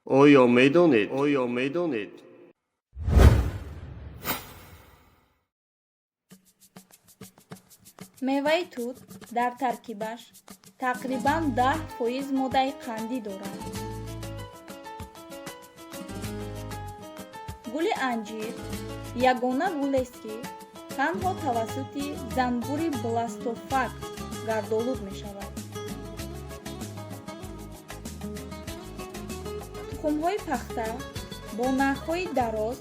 Оё медонед? Оё медонед? Меваи тут дар таркибаш тақрибан 10% моддаи қандӣ дорад. Гули анҷир ягона гулест, ки танҳо тавассути занбури бластофаг гардолуд мешавад. Тухмҳои пахта бо нахҳои дароз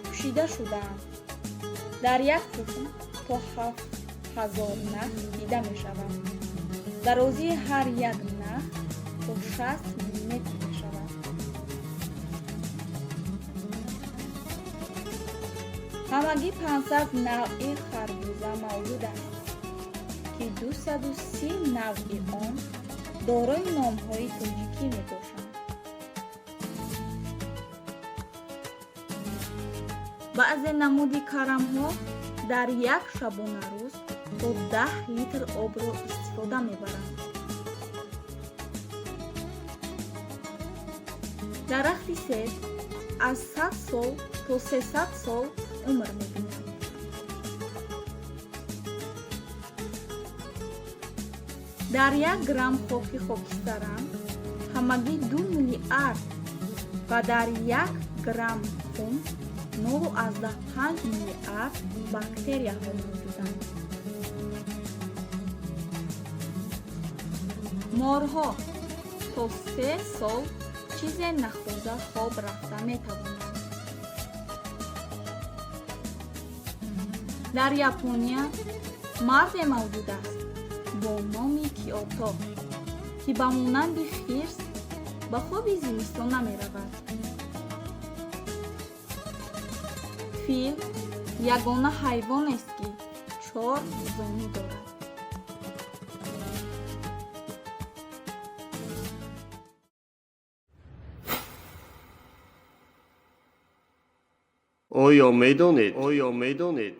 пӯшида шудаанд. Дар як тухм то 7000 нах дида мешавад. Дарозии ҳар як нах то 60 миллиметр мешавад. Ҳамагӣ 500 навъи харбуза мавҷуд аст, ки 230 навъи он дорои номҳои тоҷикӣ мебошанд. Баъзе намуди карамҳо дар як шабонарӯз то 10 литр обро истифода мебаранд. Дарахти себ аз 100 сол то 300 сол умр мебинад. Дар 1 грамм хоки хокистаранг ҳамагӣ 2 миллиард ва дар 1 грамм хун 0,5 миллиард бактерияҳо мавҷуданд. Морҳо то 3 сол чизе нахӯрда хоб рафта метавонанд. Дар Япония марде мавҷуд аст бо номи Киото, ки ба монанди хирс ба хоби зимистона меравад. Фил ягона ҳайвонест, ки чор зону дорад. Оё медонед? Оё медонед?